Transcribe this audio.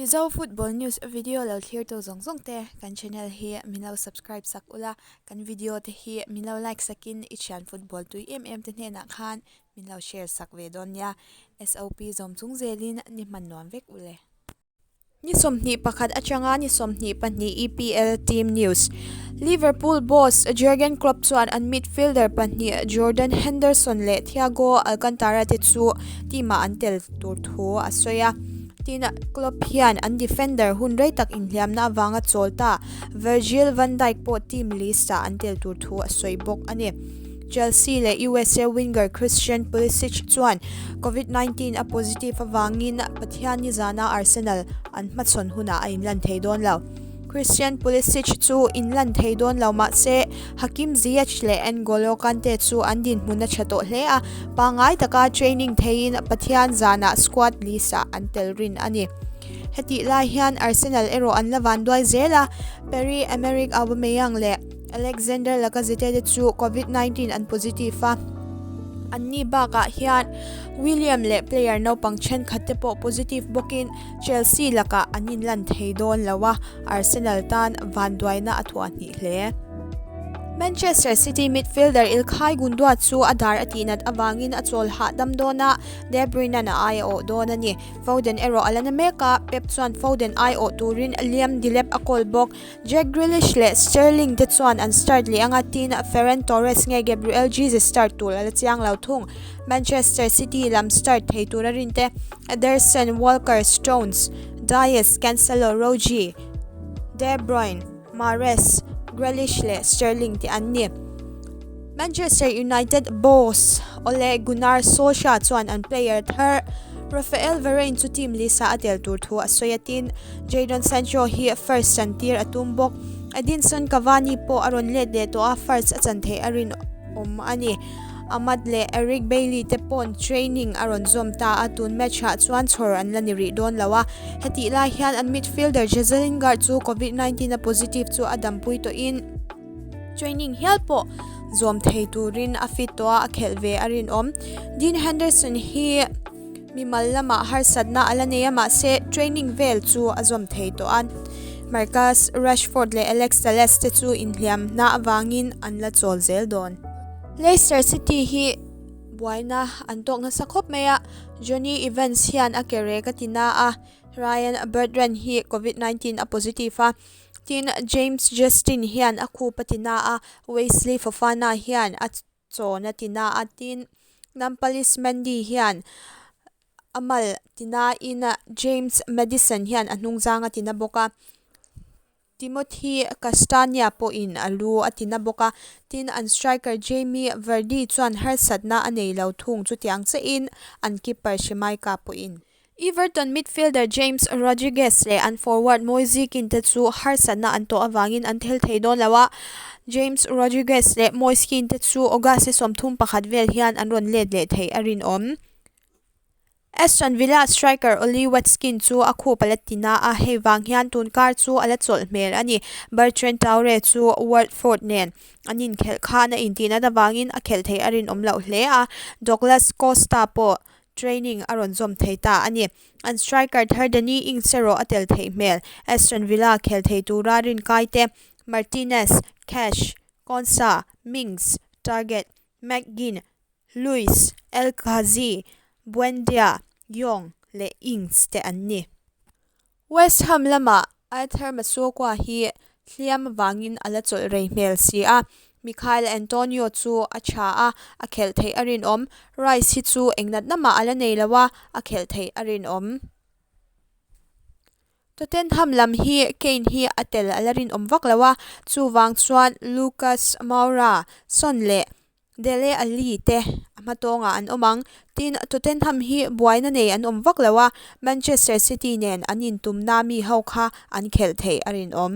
Mizo Football News video lo thlirtu zawng zawng te kan channel hi min lo subscribe sak ula, kan video te hi min lo like sakin i thian football tui em em te hnenah khan min lo share sak ve dawn nia. SOP zawm chung zelin ni hman nuam vek ule. Ni 21 atanga ni 22 EPL Team News Liverpool boss Jurgen Klopp chuan an midfielder pahnih Jordan Henderson leh Thiago Alcantara te chu team-ah an tel tur thu a sawi a. Tin, Klopp hian an defender hun rei tak inhliamna avanga chawl ta Virgil van Dijk pawh team list-ah an tel tur thu a sawi bawk a ni. Chelsea leh USA winger Christian Pulisic chuan Covid 19 a positive avangin Pathianni zana Arsenal an hmachhawn hunah a inlan thei dawn lo. Christian Pulisic chu inlan thei dawn lo mah se Hakim Ziyech leh N'Golo Kante chu an dinhmun a tha tawh hle a, pangngai taka training theiin Pathian zanah squad list-ah an tel rin a ni. Hetih lai hian Arsenal erawh an la vanduai zel a, Pierre-Emerick Aubameyang leh Alexander Lacazette te chu Covid 19 an positive a, anni bakah hian William leh player naupang thenkhat te pawh positive bawkin Chelsea lakah an inlan thei dawn lo a, Arsenal tan vanduaina a thuah hnih hle. Manchester City midfielder Ilkay Gundogan chu a dar a tihnat avangin a chawl hahdam dawn a, De Bruyne-a'n a ai a awh dawn a ni. Foden erawh a la na mek a, Pep chuan Foden ai awh turin Liam Delap a kawl bawk. Jack Grealish leh Sterling te chuan an start leh anga tin Ferran Torres nge Gabriel Jesus start tur a la chiang lo thung. Manchester City lam start thei tura rin te Ederson, Walker, Stones, Dias, Cancelo, Rodri, De Bruyne, Mahrez, Grealish leh Sterling te an ni. Manchester United boss Ole Gunnar Solskjaer chuan an player thar Raphael Varane chu team list-ah a tel tur thu a sawi a, tin Jadon Sancho hi first chan tir a tum bawk. Edinson Cavani pawh a rawn let leh tawh a, first a chan theih a rinawm a ni. Amad leh Eric Bailly te pawn training a rawn zawm ta a, tun match-ah chuan chhawr an la ni rih dawn lo a. Hetih lai hian an midfielder Jesse Lingard chu Covid 19 a positive chu a dampui tawhin, Training hial pawh zawm thei turin a fit tawh a, a khelh ve a rinawm. Dean Henderson hi mimal lamah harsatna a la nei a, mahse training vel chu a zawm thei tawh a. Marcus Rashford leh Alex Telles te chu inhliamna avangin an la chawl zel dawn. Leicester City hi buaina an tawk nasa khawp mai a, Jonny Evans hian a ke rek a ti na a, Ryan Bertrand hi Covid 19 a positive a. Tin, James Justin hian a khup a ti na a, Wesley Fofana hian a chawn a ti na a, tin, Nampalys Mendy hian a mal ti nain James Maddison hian a hnungzang a ti na bawk a, Timothy Castagne pawhin a lu a ti na bawk a, tin, an striker Jamie Vardy chuan harsatna a nei lo thung chutiang chiahin an keeper Schmeichel pawhin. Everton midfielder James Rodriguez leh an forward Moise Kean te chu harsatna an tawh avangin an thel thei dawn lo a, James Rodriguez leh Moise Kean te chu August ni 31 vel hian an rawn let leh theih a rinawm. Aston Villa striker Ollie Watkins chu a khup a la ti na a, hei vang hian tun kar chu a la chawlh hmel a ni. Bertrand Traore chu Watford nen an inkhelh khan a intihnat avangin a khelh theih a rinawm loh hle a, Douglas Costa pawh Training a rawn zawm thei ta a ni. An striker thar Danny Ings erawh a tel theih hmel. Aston Villa khel thei tura rinkai te Martinez, Cash, Konsa, Mings, Targett, McGinn, Luiz, El Ghazi, Buendia, Young leh Ings te an ni. West Ham lamah Arthur Masuaku hi hliam avangin a la chawlh rei hmel si a, Michail Antonio chu a tha a, a khelh theih a rinawm. Rice hi chu eng natna mah a la nei lo a, a khelh theih a rinawm. Tottenham lam hi Kane hi a tel a la rinawm vak lo a, chuvang chuan Lucas Moura, Son leh Dele Alli te a hmatawngah an awm ang. Tin, Tottenham hi buaina nei an awm vak lo a, Manchester City nen an intumna mi ho kha an khelh theih a rinawm.